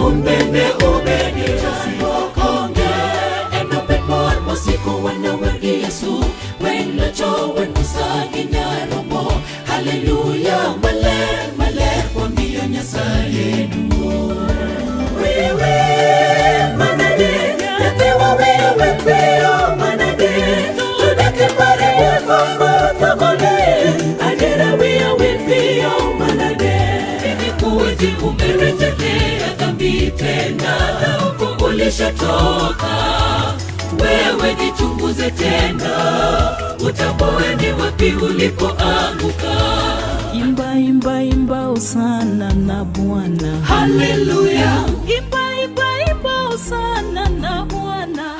Umbende obedi chandruok onge Enobed mor mosiko wanawer gi Yesu Wen locho wen Musa gi Nyaromo Haleluya maler maler wamiyo Nyasaye duong' Wewe manade nyathiwa wewe piyo manade Odak e pare wuoth thagone Adiera wiya wil piyo manade Imekuwaje umerejelea dhambi tena na huko ulishatoka wewe jichunguze tena utambue ni wapi ulipoanguka Imba, imba, imba hosana na Bwana. haleluya Imba, imba, imba hosana na Bwana.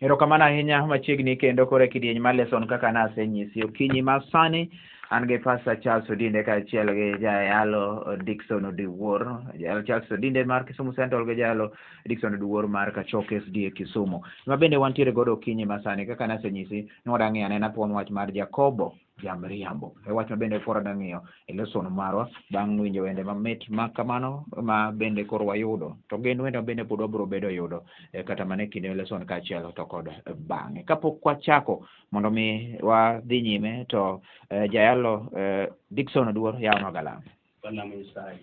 Erokamano ahinya machiegni kendo koro e kidieny mar lesson kaka nasenyisi okinyi ma sani an gi Pastor Charles Odinde kaachiel gi jayalo Dickson Odiwuor, jayalo Charles Odinde mar Kisumu Central gi jayalo Dickson Odiwuor mar Kachoke SDA Kisumu. Ma bende wantiere godo okinyi ma sani kaka nasenyisi ni wadwa ng'iyo anena thuon wach mar Jakobo jamriambo. E wach ma bende koro wadwa ng'iyo e lesson marwa bang' winjo wende mamit ma kamano ma bende koro wayudo to gin wende ma bende pod wabiro bedo yudo e kata mana e kinde lesson kaachiel to kod bang'e. Kapok wachako mondo mi wadhi nyime to eh, jayalo eh, Dickson Oduor yawonwa galam. Walamo Nyasaye.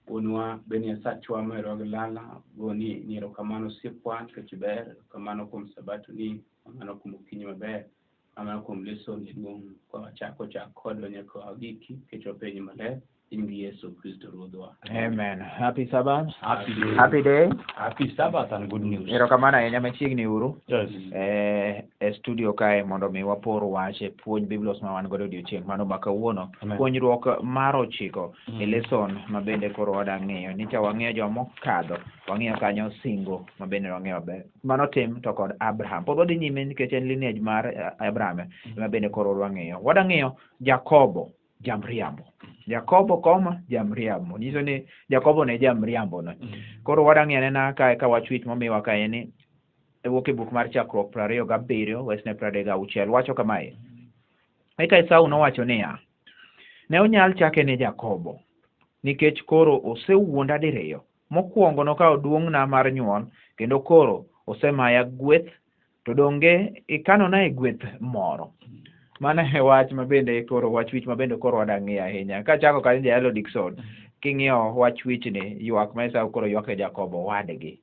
Wuonwa bed Nyasachwa moherowa gi lala, goni ni erokamano osiepwa nikech iber, erokamano kuom sabato ni, erokamano kuom okinyi maber, erokamano kuom lesson maduong' ka wachako chak kodwa nyaka wagiki nikech wapenji maler e nying Yesu Kristo Ruodhwa. Amen. Happy Sabbath. Happy day. Happy day. Happy Sabbath and good news. Erokamano ahinya machiegni uru. Yes. Eh, e studio kae mondo mi wapor wach e puonj Biblos ma wan godo odiochieng' mano ma kawuono. Amen. Puonjruok mar ochiko Mm. e lesson ma bende koro wada ng'iyo. Nyicha wang'iyo joma okadho, wang'iyo kanyo singo ma bende wang'iyo maber. Mano tim to kod Abraham. Pod wadhi nyime nikech en lineage mar eh, Abraham ema bende koro wadwa ng'iyo. Wada ng'iyo Jakobo jamriambo. Jakobo koma jamriambo. Nyiso ni Jakobo ne jamriambo no. Koro wada ng'iyo anena kae ka wach wich momiwa kae ni wuok e buk mar chakruok 27 wesne 36 wacho kamae. Eka Esau nowacho niya, ne onyal chake ni Jakobo, nikech koro osewuonda diriyo. Mokwongo nokawo duong'na mar nyuol, kendo koro osemaya gweth, to donge ikanonae gweth moro? Mano e wach ma bende koro wach wich ma bende koro wada ng'iyo ahinya. Kachako kanyo Jayalo Dickson, king'iyo wach wichni, ywak ma Esau koro ywak ne Jakobo owadgi.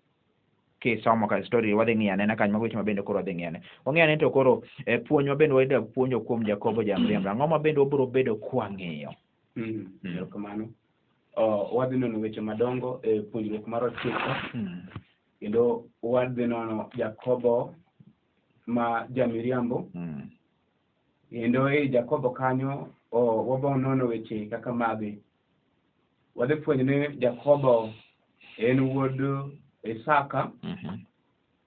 Kisomo ka story wadhi ng'iyo anena kanyo mago weche ma bende koro wadhi ng'iyo ane. Wang'iyo ane to koro eh, puonj ma bende wayudo puonjo kuom Jakobo jamriambo. Ang'o ma bende wabiro bedo kwang'iyo? Mm, Mm. Erokamano. Oh, wadhi nono weche madongo e puonjruok mar ochiko Mm. kendo wadhi nono Jakobo ma jamiriambo Mm. kendo ei Jakobo kanyo oh, wabo nono weche kaka magi. Wadhi fwenyo ni Jakobo en wuod Isaka Mhm.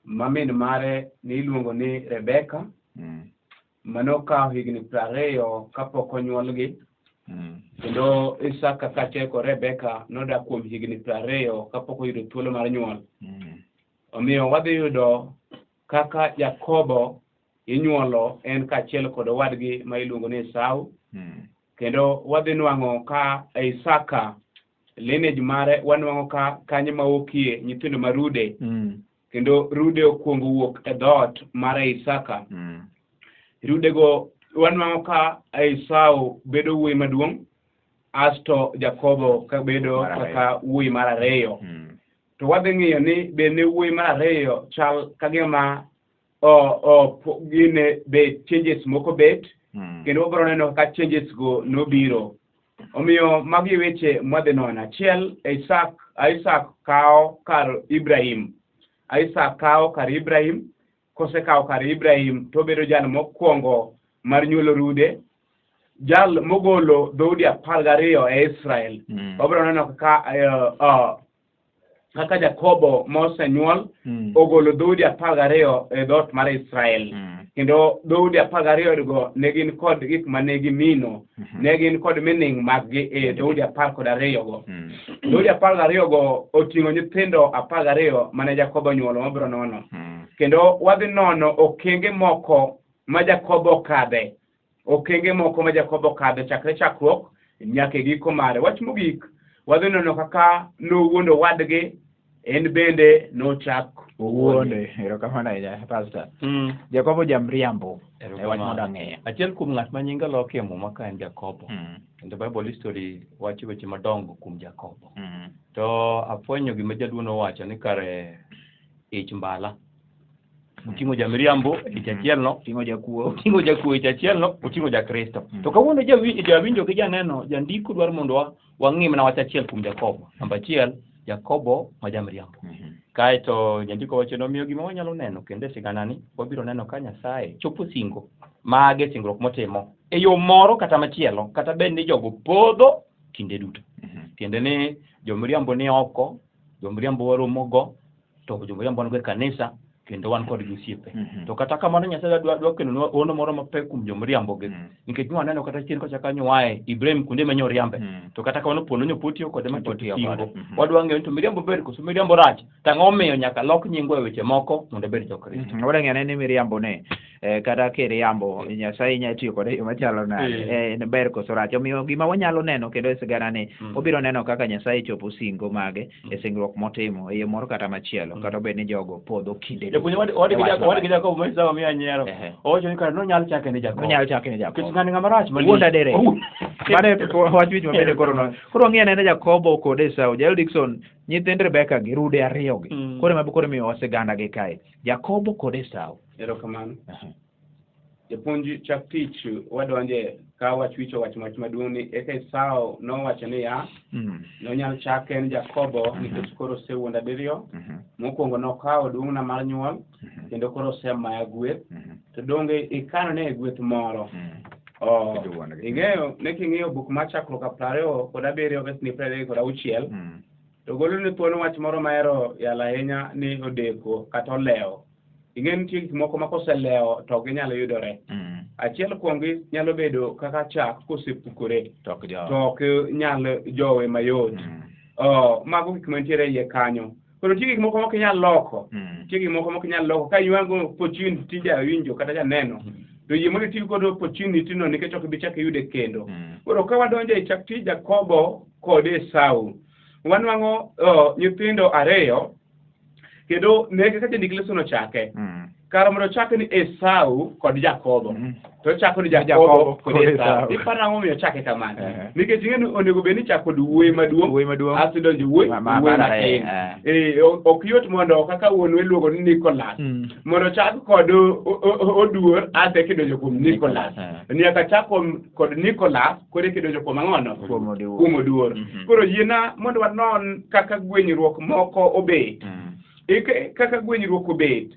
ma min mare ne iluongo ni Rebeka Mm. manokawo higni 20 kapok onyuolgi Mm. kendo Isaka kaachiel kod Rebeka nodak kuom higni 20 kapok oyudo thuolo mar nyuol. Mm. Omiyo wadhi yudo kaka Jakobo inyuolo en kaachiel kod owadgi ma iluongo ni Esau Mm. kendo wadhi nwang'o ka Isaka lineage mare wanwang'o ka kanye ma wuokie nyithindo ma rude Mm. kendo rude okwongo wuok e dhoot mar Isaka. Mm. Rudego wanwang'o ka Esau bedo wuoyi maduong' asto Jakobo ka bedo Mar ariyo. kaka wuoyi mar ariyo. Mm. To wadhi ng'iyo ni be ne wuoyi mar ariyo chal ka gima o, o, gine be changes moko bet Mm. kendo wabiro neno kaka changes go nobiro. Omiyo magi weche mwadhi nono. Achiel, Isaac, Isaac kawo kar Ibrahim. Isaac kawo kar Ibrahim, kosekawo kar Ibrahim to obedo jal mokwongo mar nyuolo rude, jal mogolo dhoudi 12 e Israel. Mm. Wabiro neno kaka eh, uh, kaka Jakobo mosenyuol Mm. ogolo dhoudi 12 e dhoot mar Israel. Mm. Kendo dhoudi 12 go ne gin kod gik mane gimino, Mhm. ne gin kod meaning mag-gi e dhoudi 12 go. Mm. Dhoudi 12 go oting'o nyithindo 12 mane Jakobo onyuolo mabiro nono. Mm. Kendo wadhi nono okenge moko ma Jakobo okadhe, okenge moko ma Jakobo okadhe chakre chakruok nyaka e giko mare. Wach mogik, Wadhi neno kaka nowuondo wadgi, en bende nochak Owuonde. Erokamano ahinya, Pastor. Jakobo jamriambo. E wach mondo ang'eyo. Achiel kuom ng'at ma nyinge oloki e Muma ka en Jakobo. Kendo Bible history wacho weche madongo kuom Jakobo. To afwenyo gima jaduong' nowacho ni kare ich mbala. Oting'o jamiriambo e ich achiel no, Oting'o jakuo. oting'o jakuo e ich achiel no, oting'o jakristo. To kawuono jawinjo gi janeno, jandiko dwaro mondo wang'i mana wach achiel kuom Jakobo. Namba achiel, Jakobo ma jamiriambo. Kaeto jandiko wacho ni omiyo gima wanyalo neno kendo e siganani, wabiro neno ka Nyasaye chopo singo mage singruok motimo e yo moro kata machielo, kata bed ni jogo podho kinde duto. Tiende ni jomiriambo ni oko, jomiriambo waromogo, to jomiriambo wan go e kanisa, kendo wan kodgi osiepe. To kata kamano Nyasaye dwa kelonwa ono moro mapek kuom jomiriambo gi. Nikech nwaneno kata chien kocha kanyo wae Ibrahim kuonde ma nyoriambe. To kata kamano polo nyo potiyo kode ma Potiyo singo. kode. Wadwa ng'eyo ni to miriambo ber koso miriambo rach. To ang'o omiyo nyaka lok nyingwa e weche moko mondo obed jokristo. Wadwa ng'eyo ni miriambo ne kata kiriambo Nyasaye nyalo tiyo kode e yo machalo nade, en ber koso rach. Omiyo gima wanyalo neno kendo e sigana ni, wabiro neno kaka Nyasaye chopo singo mage e singruok motimo e yo moro kata machielo, kata obed ni jogo podho kinde duto. Japuonj E wach wadgi marach. Jakobo ma Esau miyo nyiero. Owacho ni kare nonyal chake ni Jakobo. Nonyal chake ni Jakobo. Nikech ng'ani ng'ama rach malich. Wuond adere. Owuond. Mano e wach wich mabende koro no. Koro wang'i anena Jakobo kod Esau. Jael Dickson, nyithind Rebeka gi rude ariyo gi. Koro ema koro imiyowa sigana gi kae. Jakobo kod Esau. Erokamano. Japuonj chak tich wadonje ka wach wich owacho wach maduong' ni eka Esau nowacho niya, nonyal chake en Jakobo nikech koro osewuonda diriyo. Mokwongo nokawo duong'na mar nyuol, kendo koro osemaya gweth. To donge ikanone gweth moro. Oh, Kendo wuon-gi. ing'eyo ne king'iyo buk mar chakruok 27 wes ni 36, to golo ni thuon wach moro mahero yalo ahinya ni odeko kata olewo. Ing'e nitie gik moko ma koselewo to ok ginyal yudore. Achiel kuomgi nyalo bedo kaka chak kosepukore To ok jowe. to ok nyal jowe mayot. Oh, mago gik mantiere e iye kanyo. Koro nitie gik moko ma ok inyal loko. Nitie gik moko ma ok inyal loko. Ka iyuago opportunity jawinjo kata janeno, to yie mondo iti kod opportunity no nikech ok ibi chak iyude kendo. Koro ka wadonjo e chak tij Jakobo kod Esau, wanwang'o nyithindo ariyo, kendo ne kaka jandik lesono ochake. Kar mondo ochak ni Esau kod Jakobo, to ochako ni Jakobo kod Esau. Iparo ang'o momiyo ochake kamano? Nikech ing'e ni onego bed ni ichako kod wuoyi maduong', Wuoyi maduong'. asto idonjo wuoyi Ma wuoyi mar matin. ariyo, Ok yot mondo kaka wuonwa iluongo ni Nicholas, mondo ochak kod Oduor asto eka idonjo kuom Nicholas. Nyaka chak kod Nicholas koro eka idonjo kuom ang'ono? Kuom Oduor. Kuom Oduor. Koro yiena mondo wanon kaka gwenyruok moko obet. Eke kaka gwenyruok obet.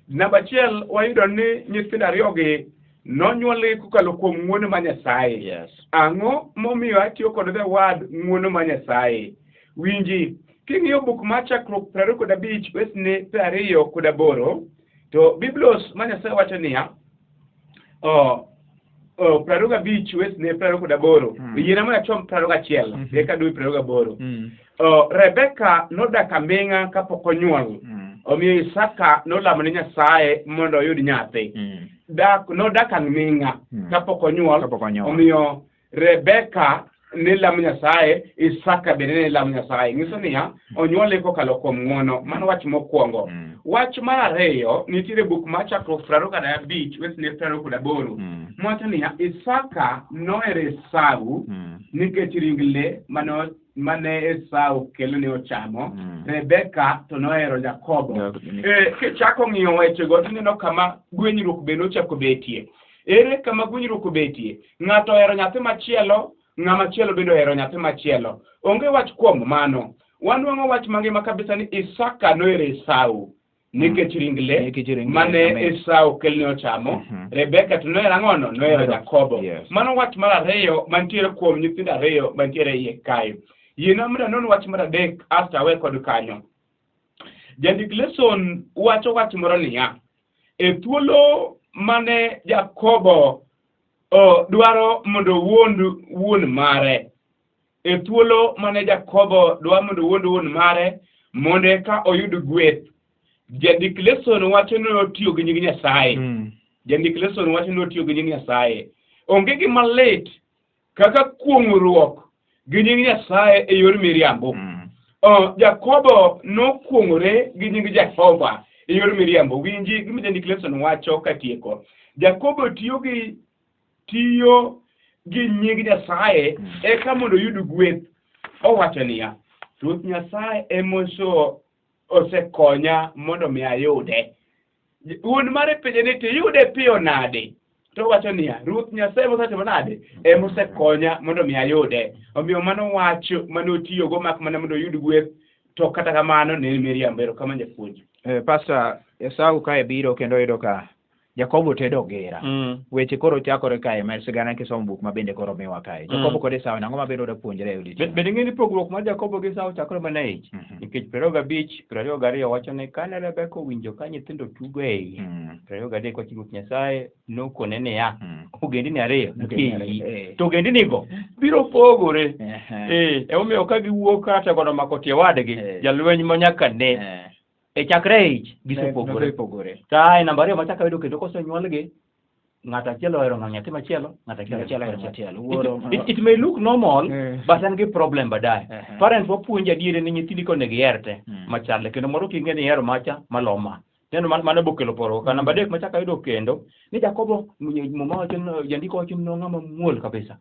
Namba achiel wayudo ni nyithindo ariyogi nonyuolgi kokalo kuom ng'wono mar Nyasaye. Ang'o momiyo atiyo kod the word ng'wono mar Nyasaye? Winji, king'iyo buk mar Chakruok 25 wesne 28, to Biblos ma Nyasaye wacho niya, 25 wesne 28, yiena mondo achom 21, eka aduogi 28. Rebeka nodak aming'a kapok onyuol. Omiyo Isaka nolamo ne Nyasaye mondo oyud nyathi. Dak nodak aming'a kapok onyuol. Kapok onyuol. Omiyo Rebeka ne lamo Nyasaye, Isaka bende ne lamo Nyasaye. Nyiso niya, onyuole kokalo kuom ng'wono. Mano wach mokwongo. Wach mar ariyo, nitiere buk mar Chakruok 25, wesne 28. Mwacho niya, Isaka nohero Esau nikech ring le mane Esau kelo ne ochamo, Rebeka to nohero Jakobo. Kichako ng'iyo wechego tineno kama gwenyruok bende ochako betie. Ere kama gwenyruok obetie? Ng'ato ohero nyathi machielo, ng'ama chielo bende ohero nyathi machielo. Onge wach kuom mano. Wanwang'o wach mangima kabisa ni Isaka nohero Esau nikech ring le Nikech ring le, mane amen. Esau kelne ochamo. Rebeka to nohero ang'ono? Nohero Jakobo. Mano wach mar ariyo mantiere kuom nyithindo ariyo mantiere iye kae. Yiena mondo anon wach mar adek asto awe kod kanyo. Jandik leson wacho wach moro niya, e thuolo mane Jakobo dwaro mondo owuond wuon mare, e thuolo mane Jakobo dwaro mondo owuond wuon mare mondo eka oyud gweth, jandik leson wacho ni otiyo gi nying Nyasaye. Jandik leson wacho ni otiyo gi nying Nyasaye. Onge gima lit kaka kuong'ruok gi nying Nyasaye e yor miriambo. Jakobo nokuong'ore gi nying Jehova e yor miriambo. Winji gima jandik Lesson wacho katieko. Jakobo tiyo gi tiyo gi nying Nyasaye eka mondo oyud gweth. Owacho niya, Ruoth Nyasaye ema osekonya mondo mi ayude. Wuon mare penje ni to iyude piyo nade? To owacho niya, Ruoth Nyasaye mosetimo nade? Ema osekonya mondo mi ayude. Omiyo mano wach mane otiyogo mak mana mondo oyud gweth, to kata kamano ne en miriambo. Erokamano japuonj. Pastor, Esau kae biro kendo oyudo ka Jakobo tedo gira. Weche koro chakore kae ma sigana kisomo buk ma bende koro miwa kae. Jakobo kod Esau nang'o ma bende oda puonjre e odiechieng'? Bende ing'e ni pogruok mar Jakobo gi Esau chakore mana e ich. Nikech 25, 22 wacho ni kane Rebeka owinjo ka nyithindo tugo e iye, 23 wacho Ruoth Nyasaye nokone niya, ogendini ariyo nitie e iyi, to ogendinigo biro pogore. Emomiyo ka giwuok kata gono mako tie wadgi, jalweny ma nyaka ne. E chakre e ich gisepogore. Gisepogore. Kae namba ariyo machako ayudo kendo kosenyuolgi, ng'ato achiel ohero ng'aw nyathi machielo, ng'ato achiel Achiel ohero machielo. Wuoro It may look normal, but en gi problem baadaye. Parents wapuonjo adieri ni nyithindi ka onego iher te machalre, kendo moro king'e ni ihero macha malo ma. Neno mano bokelo pogruok. Ka namba adek machako ayudo kendo, ni Jakobo, Muma wacho ni, jandiko wacho ni nong'ama muol kabisa.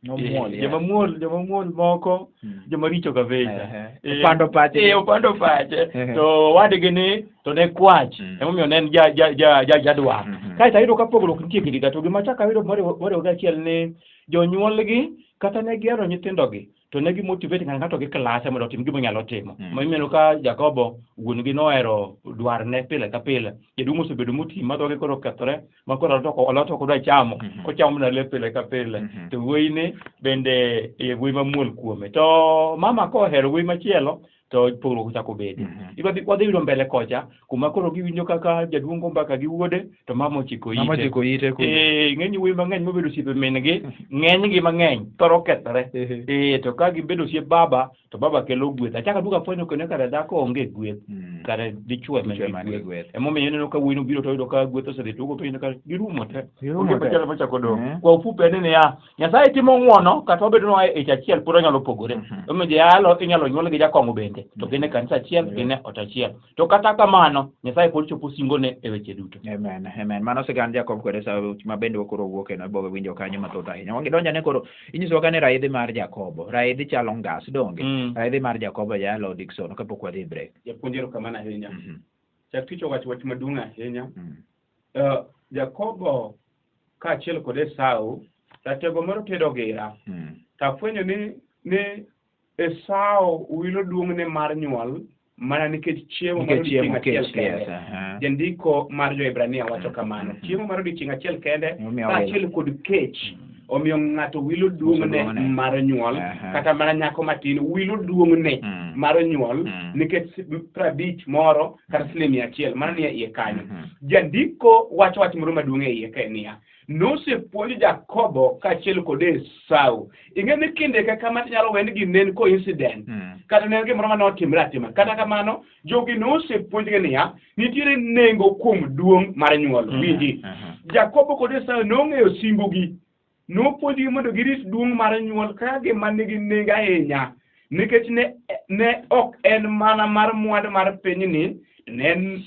Nomuol, yes. Joma muol, joma muol moko, joma richo kabisa. Opando pache. Opando pache. To wadgi ni to ne kwach. Emomiyo ne en jadwar. Kaeto ayudo ka pogruok nitie kidi ka, to gima achako ayudo moriwo gi achiel ni jonyuolgi kata ne gihero nyithindogi, to ne gimotivate ng'ato ng'ato gi klase mondo otim gima onyalo timo. Momiyo ka Jakobo wuon gi nohero dwarne pile ka pile, jaduong' osebedo moti ma dhoge koro okethore, ma koro alot ok odwa chamo, ochamo mana le pile ka pile. To wuoyi ni bende e wuoyi mamuol kuome. To mama kohero wuoyi machielo, to pogruok ochako bede. Wadhi yudo mbele kocha, kuma koro giwinjo kaka jaduong' go mbaka gi wuode, to mama ochiko ite. Mama ochiko ite kuno. Ng'eny wuoyi mang'eny mobedo osiepe min-gi, ng'enygi mang'eny thoro kethore. To ka gibedo osiep baba, to baba kelo gweth. Achako aduogo afwenyo kendo kare dhako onge gweth, kare dichwo ema Dichwo nigi ema nigi gweth. gweth. Emomiyo ineno ka wuoyi nobiro to oyudo ka gweth osedhi tugo piny ka girumo te. Girumo Onge te. machielo machako dong'. Kwa ufupi en niya, Nyasaye timo ng'wono kata obedo ni ich achiel pod onyalo pogore. Omiyo jayalo inyalo nyuol gi jakong'o bende, to gin e kanisa achiel, gin e ot achiel. To kata kamano, Nyasaye pod chopo singone e weche duto. Amen, amen. Mano sigand Jakob kod Esau ma bende koro wuok e boge winjo kanyo mathoth ahinya. Wangidonjo ane koro inyisowa ka ni raidhi mar Jakobo, raidhi chalo ngas donge? Raidhi mar Jakobo jayalo Dickson kapok wadhi e break. Japuonj erokamano ahinya. Chak tich owacho wach maduong' ahinya. Jakobo kaachiel kod Esau, ratego moro tedo gira. To afwenyo ni Esau wilo duong'ne mar nyuol mana nikech chiemo mar Nikech chiemo, odiechieng' achiel kech, kende. yes, aha. Jandiko mar Jo-Hibrania wacho kamano. Chiemo mar odiechieng' achiel kende Omiyo kaachiel kod kech omiyo ng'ato wilo duong'ne Duong'ne. mar nyuol, kata mana nyako matin wilo duong'ne mar nyuol nikech 50 moro kata siling 100 mano nie iye kanyo. Jandiko wacho wach moro maduong' e iye kae niya, nosepuonjo Jakobo kaachiel kod Esau. Ing'e ni kinde ka kama inyalo weni gi ne en coincidence, kata ne en gimoro mane otimre atima. Kata kamano, jogi nosepuonjgi niya, nitiere nengo kuom duong' mar nyuol. Winji, Jakobo kod Esau nong'eyo singogi. Nopuonjgi mondo girit duong' mar nyuol kaka gima nigi nengo ahinya, nikech ne ok en mana mar mwandu mar pinyni, ne en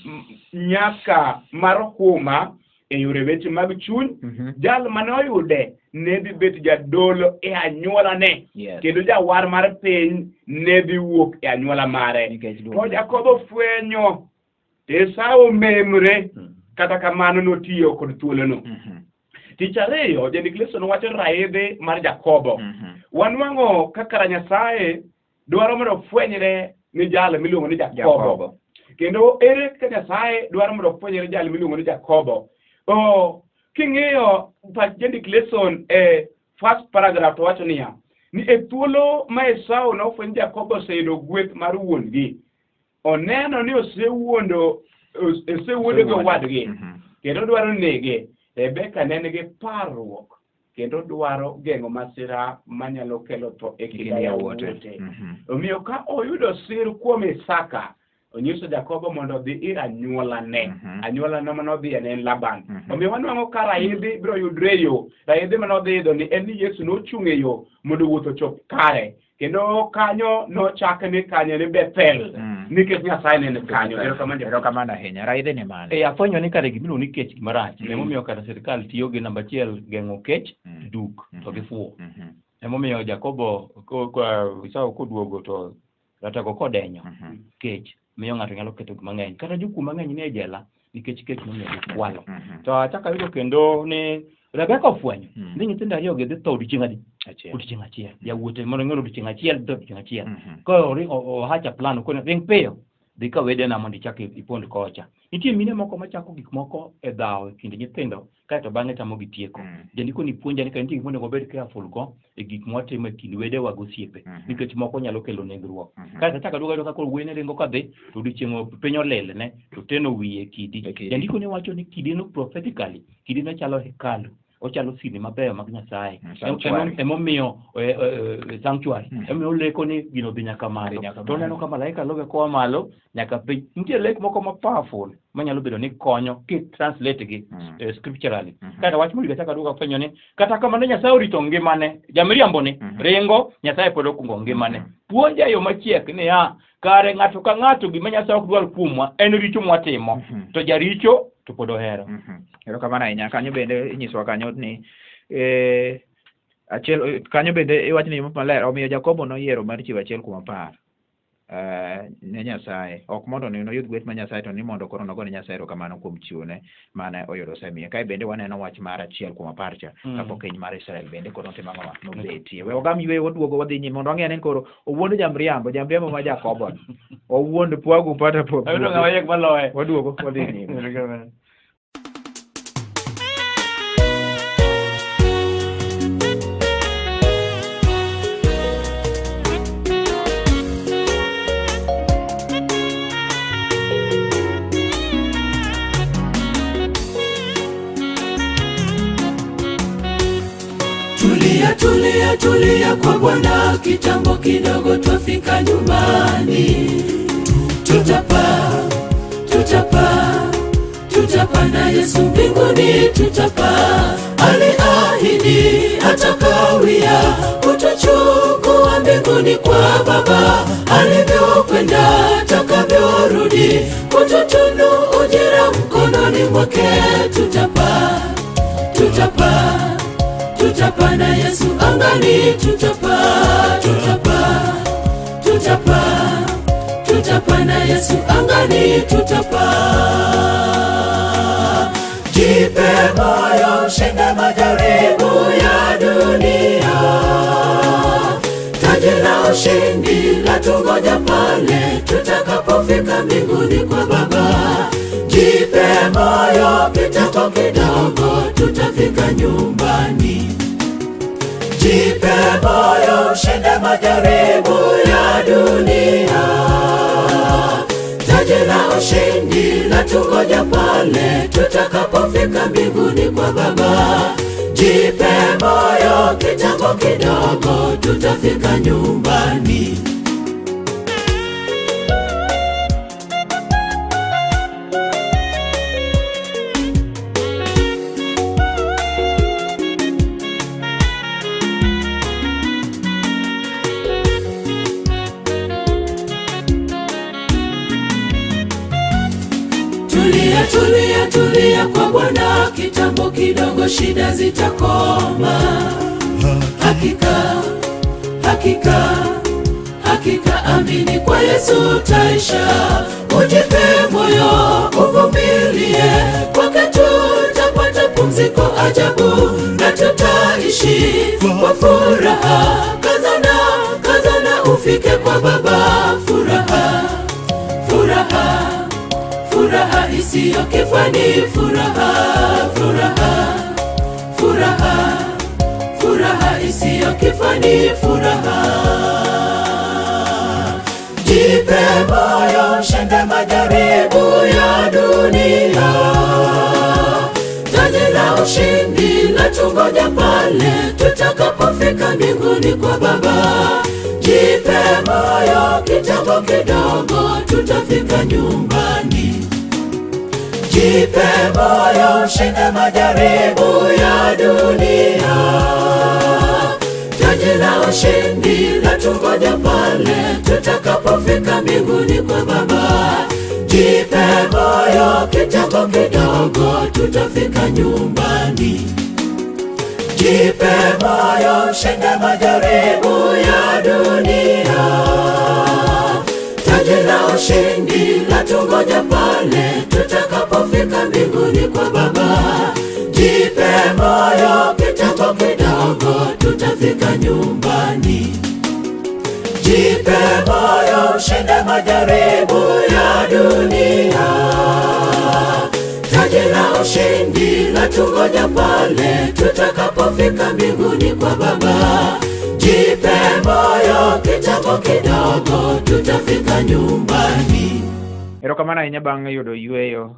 nyaka mar huma e yore weche mag chuny. Jal mane oyude ne dhi bet jadolo e anyuolane, kendo jawar mar piny ne dhi wuok e anyuola mare. Nikech To duong'. Jakobo fwenyo Esau memre, kata kamano notiyo kod thuolono. Tich ariyo, jandik Lesson wacho raidhi mar Jakobo. Wanwang'o kaka Nyasaye dwaro mondo ofwenyre ni jal miluongo ni Jakobo. Jakobo. Kendo ere kaka Nyasaye dwaro mondo ofwenyre jal miluongo ni Jakobo? King'iyo pach jandik Lesson e first paragraph to wacho niya, ni e thuolo ma Esau nofweny Jakobo oseyudo gweth mar wuon-gi, oneno ni osewuondo gi owadgi, kendo dwaro nege. Rebeka ne nigi parruok kendo dwaro geng'o masira manyalo kelo tho e kind Kind yawuote. yawuote. Omiyo ka oyudo sir kuom Isaka, Onyiso Jakobo mondo odhi ir anyuolane. Mhm. Anyuolane mane odhiye ne en Laban. Mhm. Omiyo wanwang'o ka raidhi biro yudre e yo. Raidhi mane odhi idho ni en ni Yesu nochung' e yo mondo wuoth ochop kare. Kendo kanyo nochak ni kanyo ni Bethel. Mm. Nikech Nyasaye ne ni kanyo. Erokamano. Erokamano ahinya. Raidhi ni mane? E afwenyo ni kare gimiluongo ni kech gima rach. Mm. Emomiyo kata sirkal tiyo gi namba achiel geng'o kech, Mm. duk to gi fuwo. Mhm. Emomiyo Jakobo Esau koduogo to ratego kodenyo Mhm. kech miyo ng'ato nyalo ketho gik mang'eny. Kata jokuo mang'eny nie jela nikech kech nomiyo gikwalo. Mhm. To achako ayudo kendo ni Rebeka ofwenyo Mm. ni nyithindo ariyo gi dhi tho odiochieng' adi? Achiel. Odiochieng' achiel. Yawuote mondo ing'e ni odiochieng' achiel dhi tho odiochieng' achiel. Mhm. Koro ohacha plan okone ring piyo dhi ka wedena mondo ichak ipond kocha. Nitie mine moko machako gik moko e dhawo e kind nyithindo kaeto bang'e tamogi tieko. Mm. Jandiko ni puonja ni ka nitie gik monego wabed careful go e gik mwatimo e kind wedewa gi osiepe Mhm. nikech moko nyalo kelo negruok. Mhm. Kaeto achako aduogo ayudo ka koro wuoyi ne ringo kadhi to odiochieng' piny olilne to teno wiye e kidi. E kidi. Jandiko ne wacho ni kidino prophetically kidino chalo hekalu ochalo sirni mabeyo mag Nyasaye. Mm, sanctuary. Emomiyo sanctuary. Mm. Emomiyo oleko ni gino dhi nyaka Dhi malo. nyaka To oneno malo. ka malaika luwe koa malo nyaka piny. Nitie lek moko ma powerful manyalo bedo ni konyo ki translate gi Mm. scripturally. Mhm. Kata wach monego achak aduogo afwenyo ni kata kamano Nyasaye orito ngimane. Jamiriambo ni Mhm. ringo Nyasaye pod okungo ngimane. Mhm. Puonja e yo machiek niya kare ng'ato ka ng'ato gima Nyasaye ok dwar kuomwa en richo mwatimo. Mhm. To jaricho to pod ohero. Mhm. Erokamano ahinya. Kanyo bende inyisowa kanyo ni achiel kanyo bende iwacho ni maler omiyo Jakobo noyiero mar chiwo achiel kuom apar ne Nyasaye ok mondo ni noyud gweth mar Nyasaye to ni mondo koro nogo ne Nyasaye erokamano kuom chiwone mane oyudo osemiye. Kae bende waneno wach mar achiel kuom apar cha Mm. kapok keny mar Israel bende koro notimo ang'o nobetie. We wagam yweyo waduogo wadhi nyime mondo wang'e ni koro owuond jamriambo jamriambo ma Jakobo ni. Owuond pwagu pata pwagu. Ayudo ng'ama riek maloye. Waduogo wadhi nyime. Erokamano. Tulia, tulia, tulia kwa Bwana, kitambo kidogo twafika nyumbani. Tutapaa, tutapaa, tutapaa na Yesu mbinguni, tutapaa. Aliahidi atakawia kutuchukua mbinguni kwa Baba, alivyokwenda atakavyorudi, kututunu ujira mkononi mwake. Tutapaa, tutapaa tutapaa na Yesu angani, tutapaa, tutapaa, tutapaa, tutapaa na Yesu angani, tutapaa. Jipe moyo, ushinde majaribu ya dunia, taji la ushindi latungoja pale tutakapofika mbinguni kwa Baba. Jipe moyo, kitambo kidogo tutafika nyumbani. Jipe moyo, ushinde majaribu ya dunia, taji la ushindi latungoja pale tutakapofika mbinguni kwa Baba. Jipe moyo, kitambo kidogo tutafika nyumbani. Tulia, tulia, tulia kwa Bwana, kitambo kidogo shida zitakoma. Hakika, hakika, hakika, amini kwa Yesu utaisha. Ujipe moyo, uvumilie, kwake tutapata pumziko ajabu na tutaishi kwa furaha. Kazana, kazana, ufike kwa Baba, furaha, furaha furaha isiyo kifani, furaha, furaha, furaha, furaha isiyo kifani, furaha. Jipe moyo, shinde majaribu ya dunia, taji la ushindi latungoja pale tutakapofika mbinguni kwa Baba. Jipe moyo, kitambo kidogo tutafika nyumbani. Jipe moyo, shinde majaribu ya dunia. Taji la ushindi latungoja pale tutakapofika mbinguni kwa Baba. Jipe moyo, kitambo kidogo tutafika nyumbani. Jipe moyo, shinde majaribu ya dunia. Taji la ushindi latungoja pale tutakapofika mbinguni kwa Baba. Jipe moyo, kitambo kidogo tutafika nyumbani. Jipe moyo, shinde majaribu ya dunia. Taji la ushindi latungoja pale tutakapofika mbinguni kwa Baba. Jipe moyo, kitambo kidogo tutafika nyumbani. Erokamano ahinya bang' yudo yweyo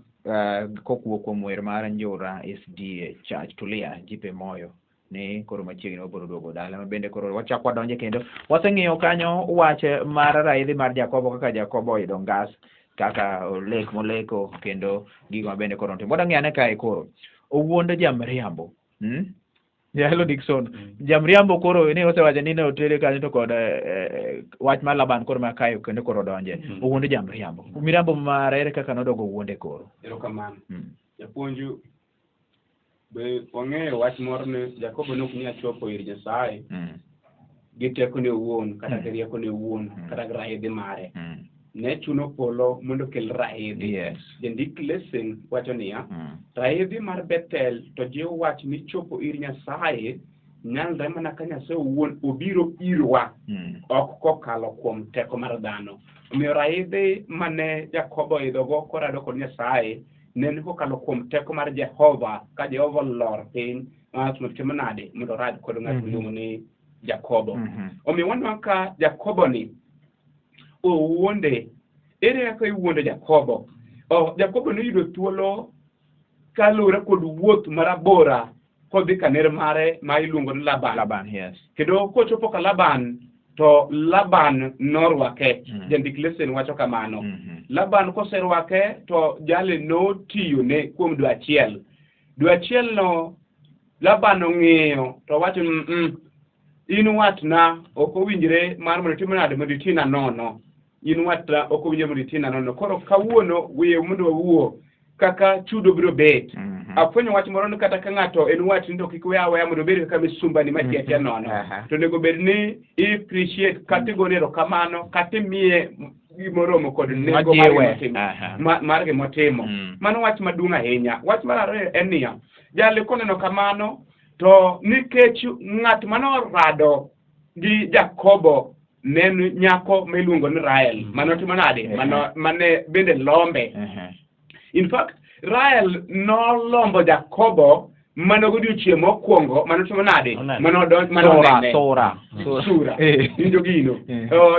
kowuok kuom wer mar Njura SDA Church. Tulia, jipe moyo ni koro machiegni wabiro duogo dala ma bende koro wachak wadonje kendo. Waseng'iyo kanyo wach mar raidhi mar Jakobo kaka Jakobo oyudo ngas kaka olek moleko kendo gigo ma bende koro notimo. Wadwa ng'iyo ane kae koro owuond jamriambo. Jahelo Dickson, jamriambo koro ne osewacho ni ne otere kanyo to kod wach mar Laban koro ma kae kendo koro donje. Owuondo jamriambo. Miriambo mare ere kaka nodogo wuonde koro? Erokamano. Japuonj, be wang'eyo wach moro ni Jakobo ne ok nyal chopo ir Nyasaye gi tekone owuon kata gi riekone owuon kata gi raidhi mare. Ne chuno polo mondo okel raidhi. Jandik Lessing wacho niya, raidhi mar Bethel to jiwo wach ni chopo ir Nyasaye nyalre mana ka Nyasaye owuon obiro irwa, ok kokalo kuom teko mar dhano. Omiyo raidhi mane Jakobo oidhogo korado kod Nyasaye ne en kokalo kuom teko mar Jehova, ka Jehova olor piny mondo timo nade mondo orad kod ng'at miluongo ni Jakobo. Omiyo waneno ka Jakobo ni owuonde. Ere kaka iwuondo Jakobo? Jakobo noyudo thuolo kaluwore kod wuoth marabora kodhi kaner mare ma iluongo ni Laban. Laban, yes. Kendo kochopo ka Laban to Laban norwake. Jandik Lesen wacho kamano. Laban koserwake to jali notiyone kuom dwe achiel. Dwe achiel no Laban ong'iyo to wacho in watna ok owinjre mar mondo itim nade mondo itina nono. In watna ok owinjre mondo itina nono. Koro kawuono wiye mondo wawuo kaka chudo biro bet. Afwenyo wach moro ni kata ka ng'ato en watni to kik we aweya mondo obed kaka misumbani ma tiyo atiya nono. To onego bed ni i appreciate kata igone erokamano kata imiye gimoromo kod nengo mar Majiwe. gimotimo. Mar gimotimo. Mano wach maduong' ahinya. Wach mar ariyo en niya, jali koneno kamano to nikech ng'at manorado gi Jakobo ne en nyako miluongo ni Rael, manotimo nade? Mane bende lombe. In fact, Rael nolombo Jakobo mana godiochieng' mokwongo manotimo nade? Onene. Manonene. Sura. Sura. Winjo gino.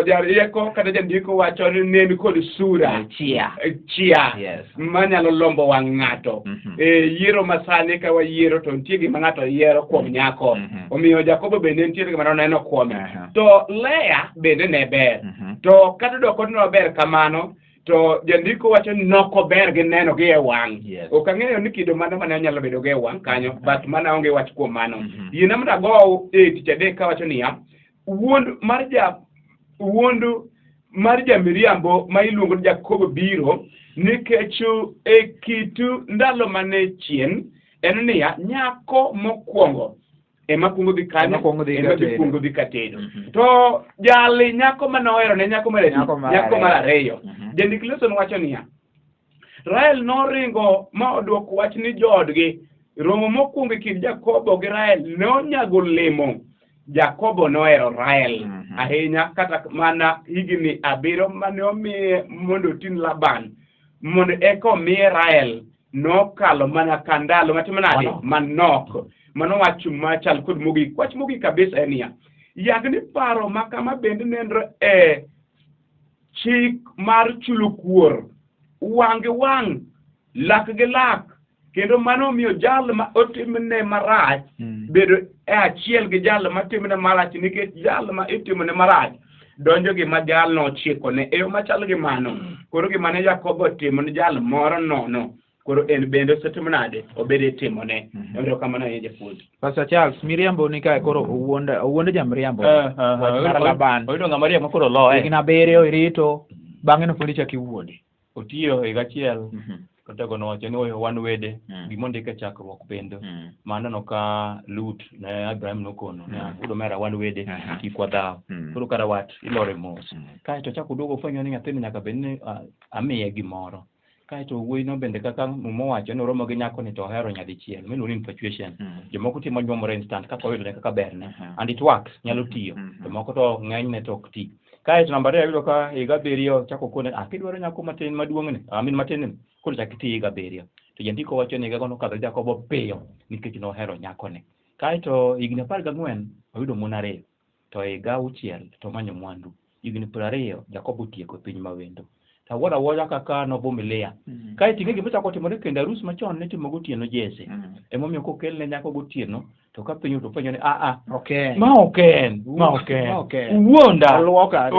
Jarieko kata jandiko wacho ni ne en kod sura. Chia. Chia. Manyalo lombo wang' ng'ato. Yiero masani ka wayiero to nitie gima ng'ato yiero kuom nyako. Omiyo Jakobo bende nitie gima noneno kuome. To Lea bende ne ber. To kata doko ne ber kamano, to jandiko wacho ni nokober gi neno gi e wang'. Ok ang'eyo ni kido mane mane onyalo bedo go e wang' kanyo, but mana onge wach kuom mano. Yiena mondo agow e tich adek kawacho niya, wuond mar jamiriambo ma iluongo ni Jakobo biro nikech e kit ndalo mane chien en niya, nyako mokwongo ema kuongo dhi kanyo, Ema kuongo dhi ema ka dhi tedo. kuongo dhi ka tedo. To jali nyako mane ohero ne nyako mar adi? Nyako mar Nyako mar ariyo. ariyo. Jandik Lesen wacho niya, Rael noringo ma odwoko wach ni joodgi. Romo mokwongo e kind Jakobo gi Rael ne onyago olemo. Jakobo nohero Rael ahinya kata mana higni 7 mane omiye mondo oting' Laban mondo eka omiye Rael nokalo mana ka ndalo matimo nade? Manok. Mano wach machal kod mogik. Wach mogik kabisa en niya, yag ni paro ma kama bende nenre e chik mar chulo kuor, wang' gi wang', lak gi lak, kendo mano omiyo jal ma otimne marach bedo e achiel gi jal ma timne marach, nikech jal ma itimone marach donjo gima jalno ochikone e yo machal gi mano. Koro gima ne Jakobo otimo ne jal moro nono, koro en bende osetimo nade? Obede timone. Erokamano ahinya japuonj. Pastor Charles, miriambo ni kae koro owuond owuond jamriambo. Wach mar Laban. Oyudo ng'ama riek ma koro loye. Higni abiriyo irito, bang'e no pod ichako iwuondi. Otiyo higa achiel, to nowacho ni "Oyo, wan wede, gima ondik e chakruok bende. Maneno ka Lut ne Abraham nokono, ne wuod omera wan wede, kik wadhaw. Koro kara wat ilore mos. Kaeto ochako oduogo ofwenyo ni nyathini nyaka bed ni amiye gimoro. Kaeto wuoyino bende kaka Muma owacho ni oromo gi nyakoni to ohero nyadichiel, miluongo ni infatuation. Jomoko timo nyuomore instant kaka oyudore kaka berne. And it works, nyalo tiyo. Jomoko to ng'enyne to ok ti. Kaeto namba ariyo ayudo ka higa abiriyo chako kone, ah, kidwaro nyako matin maduong'ni, I mean matin ni, koro chak iti higa abiriyo. To jandiko wacho ni higago nokadho Jakobo piyo nikech nohero nyakoni. Kaeto higni 14 oyudo mon ariyo, to higa 6 to omanyo mwandu. Higni 20 Jakobo otieko e piny mawendo. To awuoro awuora kaka novumilia. Kaeto ing'e gima ochako timore kendo arus machon nitimo gotieno Jesse. Emomiyo kokelne nyako gotieno to ka piny to ofwenyo ni a a Okay. ma ok en, ma ok en. Ma ok en. Owuonda. Oluoka.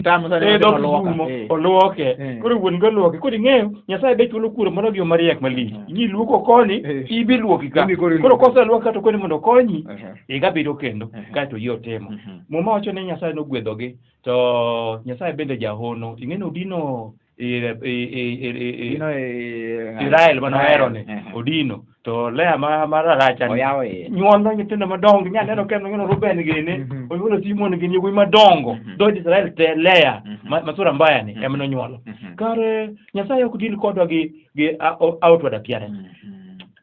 Tam sani Eh, dho oluoka. Kisumo, Eh. oluoke. Eh. Koro wuon go oluoke. Koro ing'eyo Nyasaye be chulo kuoro moro gi yo mariek malich. Ing'i luoko koni, ibi luoki ka. Ibi koro Koro iluoki. koseluoki ka to koni mondo okonyi, higa bedo kendo kaeto yie otimo. Muma wacho ni Nyasaye nogwedhogi to Nyasaye bende jahono. Ing'e ni odino Dino Israel mane ohero ni odino to Lea ma raracha ni Oyawo iye. nyuolo nyithindo madongo inya neno ka onyuolo Reuben gini onyuolo Simon gini yawuoyi madongo dhood Israel te Lea ma sura mbaya ni ema nonyuolo kare Nyasaye ok deal kodwa gi outward appearance.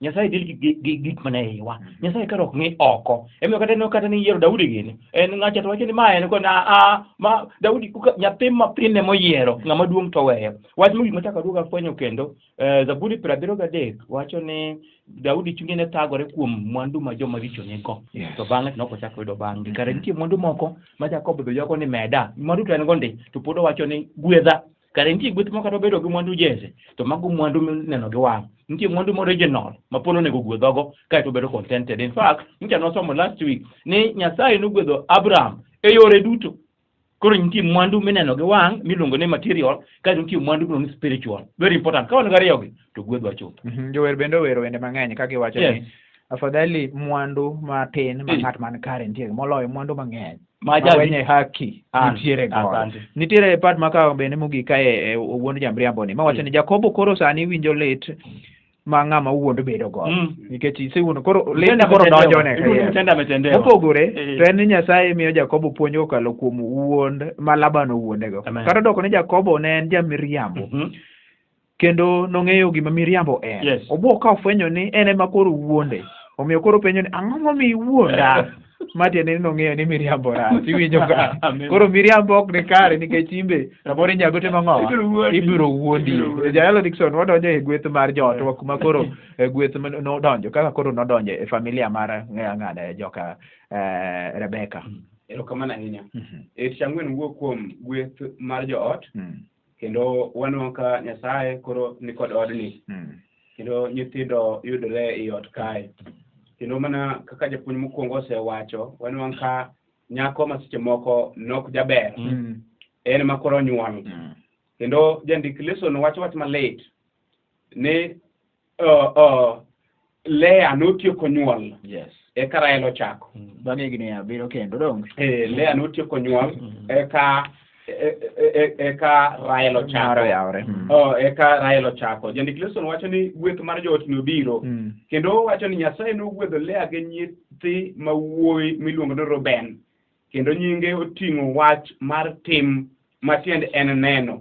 Nyasaye deal gi gik mane iwa. Nyasaye kare ok ng'i oko. Emomiyo kata ineno kata ni yiero Daudi gini, en ng'acha to wacho ni ma en koni a a ma Daudi kuka nyathi matin ema oyiero, ng'ama duong' to oweyo. Wach mogik machako aduogo afwenyo kendo, Zaburi 73 wacho ni Daudi chunye ne thagore kuom mwandu ma joma richo nigo. To bang'e to nok ochako oyudo bang'gi. Kare nitie mwandu moko ma Jakobo be ywago ni meda, mwandu to en go ndi, to pod owacho ni gwedha. Kare nitie gweth moko kata obedo gi mwandu Jesse, to mago mwandu mineno gi wang'. Nitie mwandu ma original ma pod onego gwedhogo kaeto obedo contented. In fact, nyicha nosomo last week ni Nyasaye nogwedho Abraham e yore duto. Koro nitie mwandu mineno gi wang' miluongo ni material, kaeto nitie mwandu miluongo ni spiritual. Very important. Ka wan gi ariyogi, to gwedhwa chuth. Jower bende owero wende mang'eny ka giwacho ni afadhali mwandu matin ma ng'at man kare nitie moloyo mwandu mang'eny Ma jawi- mawenye haki nitiere godo. Asante. Nitiere part ma ka bende mogik kae e owuond jamriambo ni mawacho ni Jakobo koro sani winjo lit ma ng'ama owuond bedo godo nikech isewuondo koro lit Mtenda koro ametendewa. donjone Iluongo ni mtenda ametendewa. Mopogore to en ni Nyasaye miyo Jakobo puonj kokalo kuom wuond ma Laban owuondego. Amen. Kata odoko ni Jakobo ne en jamiriambo kendo nong'eyo gima miriambo en. Obwok ka ofwenyo ni en ema koro wuonde. Omiyo koro penjo ni ang'o momiyo iwuonda? Ma tiende ni nong'eyo ni miriambo rach. Iwinjo ka? Amen. Koro miriambo ok ni kare nikech imbe samoro inyago timo ang'owa? Ibiro wuondi. Ibiro wuondi. Ibiro wuondi. Jayalo Dickson wadonjo e gweth mar jootwa kuma koro e gweth ma nodonjo kaka koro nodonjo e familia mar ng'ane joka Rebeka. Erokamano ahinya. E tich ang'wen wuok kuom gweth mar joot kendo wanwang'o ka Nyasaye koro ni kod odni kendo nyithindo yudore ei ot kae. Kendo mana kaka japuonj mokwongo osewacho, wanwang'o ka nyako ma seche moko nok jaber en ma koro onyuol. Kendo jandik lesson wacho wach malit ni Lea notieko nyuol eka Rael ochako. Bang' higni abiriyo kendo dong. Lea notieko nyuol eka eka Rael ochako. Mar oyawre. Eka Rael ochako. Jandik lesson wacho ni gweth mar joot ni obiro. Kendo owacho ni Nyasaye nogwedho Lea gi nyathi ma wuoyi miluongo ni Reuben. Kendo nyinge oting'o wach mar tim matiende en neno.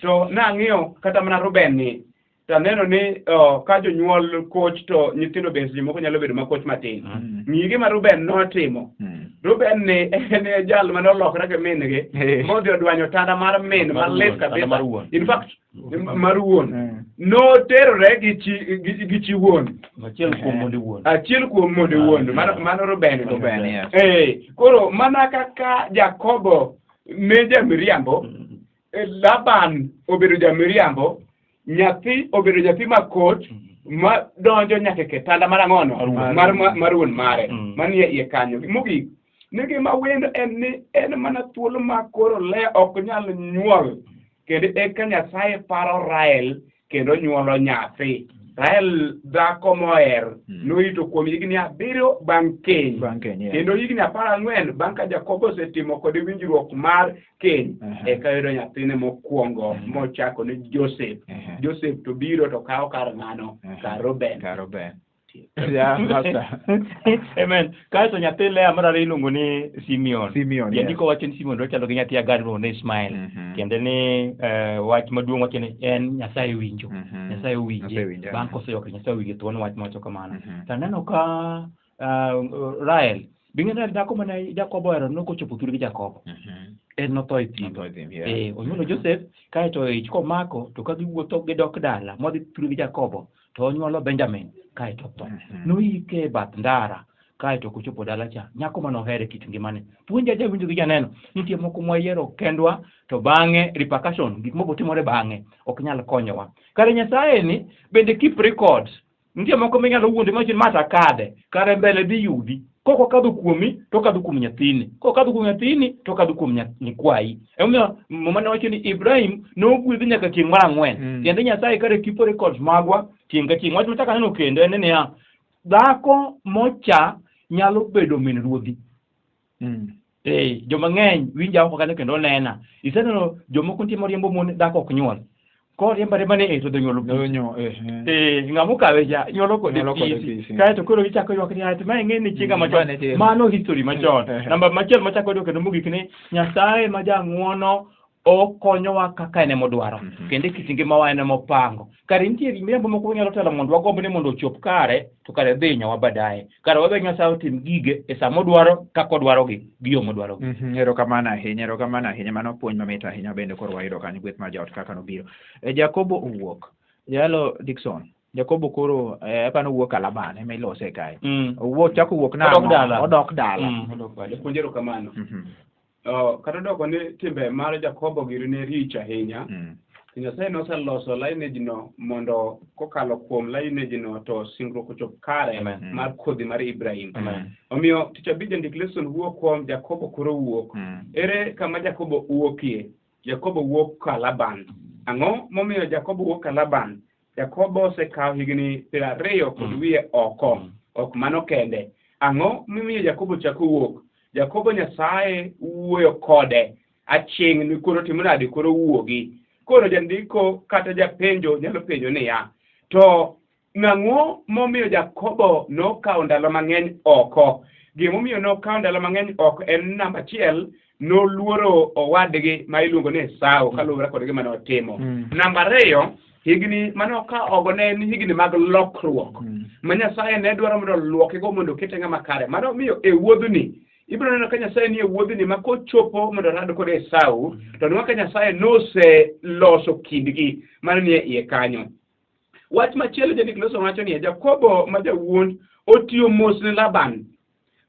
To nang'iyo kata mana Reuben ni to aneno ni ka jonyuol koch to nyithindo bende seche moko nyalo bedo makoch matin. Ng'i gima Reuben notimo. Reuben ni en e jal mane olokore gi min-gi modhi odwanyo tanda mar min malit kabisa. In fact, mar wuon. Noterore gi chi gi chi wuon. Achiel kuom monde wuon. Achiel kuom monde wuon. Mano Reuben. Reuben, yes. Koro mana kaka Jakobo ne jamiriambo, Laban obedo jamiriambo, nyathi obedo nyathi makoch ma donjo nyaka e kitanda mar ang'ono mar wuon mare manie iye kanyo. Mogik, Ni gima wendo en ni en mana thuolo ma koro Lea ok nyal nyuol kendo eka Nyasaye paro Rael kendo nyuolo nyathi. Rael dhako moher norito kuom higni 7 bang' keny. Bang' keny, yeah. Kendo higni 14 bang' ka Jakobo osetimo kode winjruok mar keny, eka yudo nyathine mokwongo mochako ni Joseph. Joseph to biro to kawo kar ng'ano? Kar Reuben. Kar Reuben. Yeah, pastor. Amen. Kaeto nyathi Lea mar ariyo iluongo ni Simeon. Simeon, yes. Jandiko wacho ni Simeon ochalo gi nyathi Agar iluongo ni Ismael. Tiende ni wach maduong' wacho ni en Nyasaye winjo. Nyasaye owinje. Nyasaye winje. Bang' koseywak Nyasaye owinje thuon wach mawacho kamano. To aneno ka Rael, bing'e Rael dhako mane Jakobo ohero nokochopo thurgi Jakobo. En notho e thim. Notho e thim, yeah. Onyuolo Joseph kaeto ich komako to ka giwuotho gidok dala modhi thurgi Jakobo to onyuolo Benjamin kaeto otho. Noike e bath ndara kaeto kochopo dala cha nyako mane ohere kit ngimane. Puonja jawinjo gi janeno nitie moko mwayiero kendwa to bang'e repercussion gik moko timore bang'e ok nyal konyowa. Kare Nyasaye ni bende keep records. Nitie moko minyalo wuondi mawach ni ma to akadhe, kare mbele dhi yudi. Kok okadho kuomi, to okadho kuom nyathini. Kok okadho kuom nyathini, to okadho kuom nyikwayi. Emomiyo Muma ne wacho ni Ibrahim nogwedhi nyaka tieng' mar 4. Tiende Nyasaye kare keep records magwa tieng' ka tieng'. Wach machako aneno kendo en niya, dhako mocha nyalo bedo min ruodhi. Joma ng'eny winja oko kanyo kendo nena. Iseneno jomoko nitie moriembo mon dhako ok nyuol. Koriembo ariemba ni to dhi nyuolo pi. Ng'ama okawe cha nyuolo kode Nyuolo kode pisi. pisi. Kaeto koro gichako ywak ni to ma ing'e ni chiega machon. Mane chiega. Mano history machon. Namba machielo machako yudo kendo mogik ni Nyasaye ma jang'uono okonyowa kaka en emodwaro. Kendo e kit ngimawa en emopango. Kare nitie miriambo moko wanyalo telo mondo wagomb ni mondo ochop kare, to kare dhi hinyowa baadaye. Kare wawe Nyasaye otim gige e sa modwaro, kaka odwarogi, gi yo modwarogi. Erokamano ahinya, erokamano ahinya. Mano puonj mamit ahinya bende koro wayudo kanyo gweth mar joot kaka nobiro. Jakobo owuok. Jalo Dickson, Jakobo koro apani owuok ka Laban ema ilose kae. Owuok, chako wuok nang'o? Odok dala. Odok dala. Odok dala. Japuonj erokamano. Kata odoko ni timbe mar Jakobo giri ne rich ahinya. Nyasaye noseloso lineage no mondo kokalo kuom lineage no to singruok ochop kare mar kodhi mar Ibrahim. Omiyo tich abich jandik lesson wuok kuom Jakobo koro wuok. Ere kama Jakobo wuokie? Jakobo wuok ka Laban. Ang'o momiyo Jakobo wuok ka Laban? Jakobo osekawo higni 20 kod wiye oko. Ok mano kende. Ang'o momiyo Jakobo chako wuok? Jakobo Nyasaye wuoyo kode. Aching' ni koro timo nade koro wuogi. Koro jandiko kata japenjo nyalo penjo niya, to nang'o momiyo Jakobo nokawo ndalo mang'eny oko? Gimomiyo nokawo ndalo mang'eny oko en namba achiel, noluoro owadgi ma iluongo ni Esau kaluwore kod gima notimo. Namba 2, higni mane okawo ogo ne en higni mag lokruok ma Nyasaye ne dwaro mondo oluoke go mondo okete ng'ama kare. Mano miyo e wuodhni ibiro neno ka Nyasaye nie wuodhni ma kochopo mondo orad kod Esau, to nwang'o ka Nyasaye noseloso kindgi mano nie iye kanyo. Wach machielo jandik loso wacho niya, Jakobo ma jawuond otiyo mos ne Laban,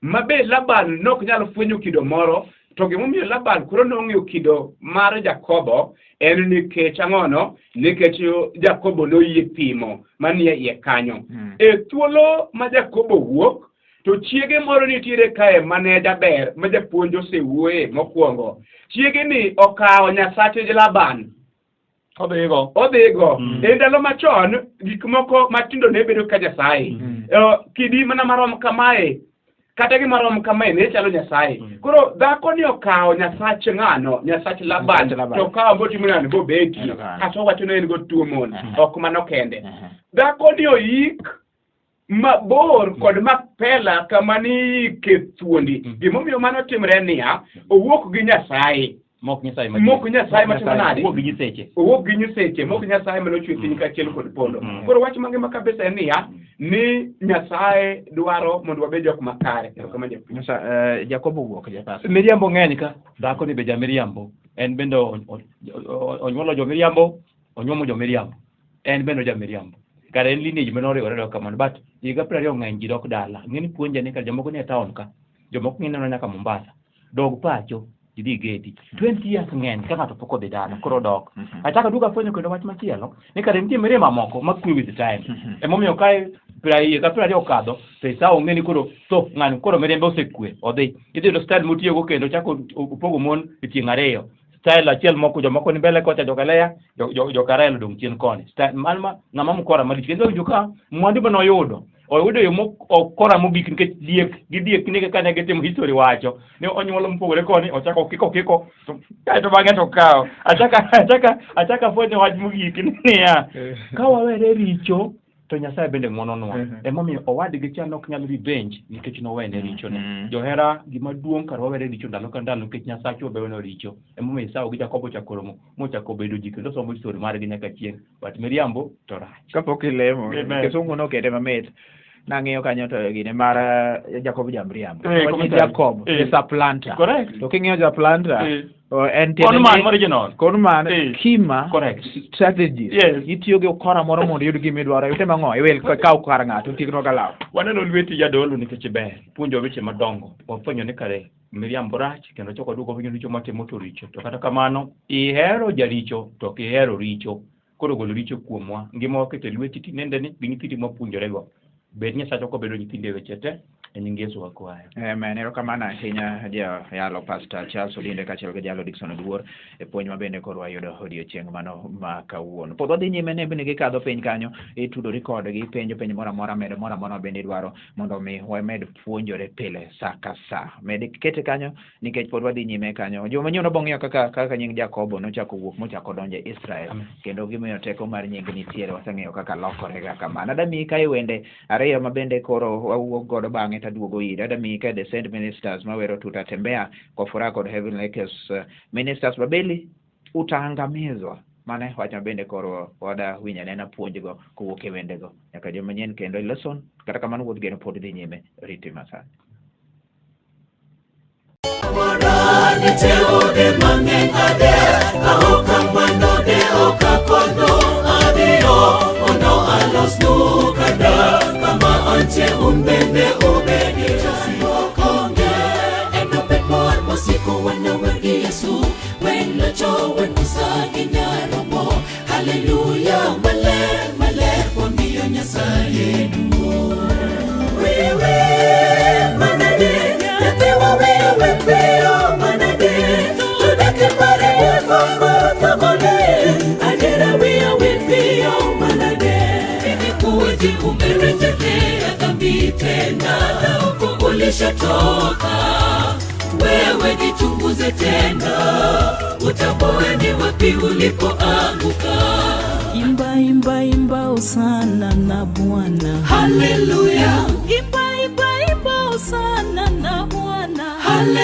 ma be Laban nok nyal fwenyo kido moro, to gimomiyo Laban koro nong'eyo kido mar Jakobo en nikech ang'ono? Nikech Jakobo noyie pimo manie iye kanyo. E thuolo ma Jakobo wuok, to chiege moro nitiere kae mane jaber ma japuonj osewuoye mokwongo. Chiege ni okawo nyasache Laban. Odhigo. Odhigo. E ndalo machon, gik moko matindo ne bedo ka Nyasaye. Kidi mana marom kamae, kata gima rom kamae ne chalo Nyasaye. Koro dhako ni okawo Nyasach ng'ano, Nyasach Laban, to okawo motimo nani bobeti. Kasto owacho ni en go tuo mon. Ok mano kende. Dhako ni oyik mabor kod Makpela kama niike thuondi. Gimomiyo mano timre niya, owuok gi Nyasaye. Mok Nyasaye Mok Nyasaye matimo nade? Owuok gi nyiseche. Owuok gi nyiseche, mok Nyasaye mane ochwe piny kaachiel kod polo. Koro wach mangima kabisa en niya, ni Nyasaye dwaro mondo wabed jok makare. Erokamano japuonj. Jakobo owuok japasa. Miriambo ng'eny ka, dhako ni be jamiriambo. En bende onyuolo jomiriambo, onyuomo jomiriambo. En bende ojamiriambo. Kare en lineage mane oriwore dok kamano, but higa 20 ng'eny ji dok dala. Ng'eni puonja ni kare jomoko nie town ka, jomoko ng'ineno nyaka Mombasa. Dog pacho, idhi gedi. 20 years ng'eny ka ng'ato pok odhi dala, koro dok. Achako aduogo afwenyo kendo wach machielo, ni kare nitie mirima moko ma kwe with time. Emomiyo kae Piero ka 20 okadho to Esau ong'e ni koro tho ng'ani koro mirimbe osekwe odhi. Idhi yudo style motiyogo kendo ochako opogo mon e tieng' ariyo. Style achiel moko jomoko ni mbele kocha joka Lea, joka Rael odong' chien koni. Style man ma ng'ama mkora malich kendo winjo ka mwandu mane oyudo oyudo e yo mokora mogik nikech diek gi diek ni kaka ne gitimo history wacho ni onyuolo mopogore koni ochako okiko okiko to kaeto bang'e to okawo achaka achaka achaka fwenyo wach mogik ni niya ka wawere richo to Nyasaye bende ng'wononwa. Emomiyo owadgi cha ne ok nyal revenge nikech nowene richone. Johera, gima duong' kar wawere richo ndalo ka ndalo nikech Nyasachwa be weno richo. Emomiyo Esau gi Jakobo ochako romo mochako bedo ji kendo somo histori margi nyaka chieng'. But miriambo to rach. Kapok ilemo, Amen. kisungu nokete mamit. Nang'iyo kanyo to gine mar Jacob Jamriambo. Eh, Wach ni commentary. Jacob, Eh. the supplanter. Correct. To king'iyo supplanter, Eh. oh, en tiende Con man ni- original. Con man, Eh. kima, Correct. strategist. Yes. Itiyo gi ukora moro mondo iyud gima idwaro. Itimo ang'o? Iwil kaw kar ng'ato, otieknwa galaw. Waneno lweti jadolo nikech ber. Puonjo weche madongo. Wafwenyo ni kare miriambo rach kendo choko waduogo fwenyo richo matimo to richo. To kata kamano, ihero jaricho to ok ihero richo. Koro golo richo kuomwa. Ngima waketo e lweti tinendeni gi nyithindi mwapuonjorego. Bed Nyasachwa kobedo nyithindi e weche te. E nying Yesu wakwayo. Amen. Erokamano ahinya jayalo Pastor Charles Odinde kaachiel gi jalo Dickson Oduor e puonj ma bende koro wayudo odiochieng' mano ma kawuono. Pod wadhi nyime nembni gikadho piny kanyo, itudori kodgi, ipenjo penjo moro amora, medo moro amora ma bende idwaro mondo mi wamed puonjore pile sa ka sa. Med kete kanyo nikech pod wadhi nyime kanyo. Juma manyien wabiro ng'iyo kaka kaka nying Jakobo nochako wuok mochako donjo e Israel. Amen. Kendo gimiyo teko mar nying nitiere waseng'eyo kaka lokore ga kamano. Adamiyi kae wende ariyo ma bende koro wawuok godo bang'e taduogo iri. Adamiyi kae The Saint Ministers mawero Tutatembea kwa furaha kod Heaven Lakers Ministers Babeli utaangamizwa. Mano e wach ma bende koro wada winjo anena puonjgo kowuok e wendego. Nyaka juma manyien kendo e lesson. Kata kamano wuodh geno pod dhi nyime. Riti masani. Niteode mang'eny ade kaokamano de okakono adhiyo mondo alosnu kada kama antie un bende ubedi onge enobed mor mosiko wanawer gi Yesu wen locho wen Musa gi Nyaromo haleluya maler maler wamiyo Nyasaye duong'. Wewe manade nyathiwa wewe piyo manade tudake pare bongo thamone adiera wiya wil piyo manade imekuwaje umerejelea dhambi tena na huko ulishatoka wewe jichunguze tena utambue ni wapi ulipoanguka Imba, imba, imba hosana na Bwana. haleluya Imba, imba, imba hosana na Bwana.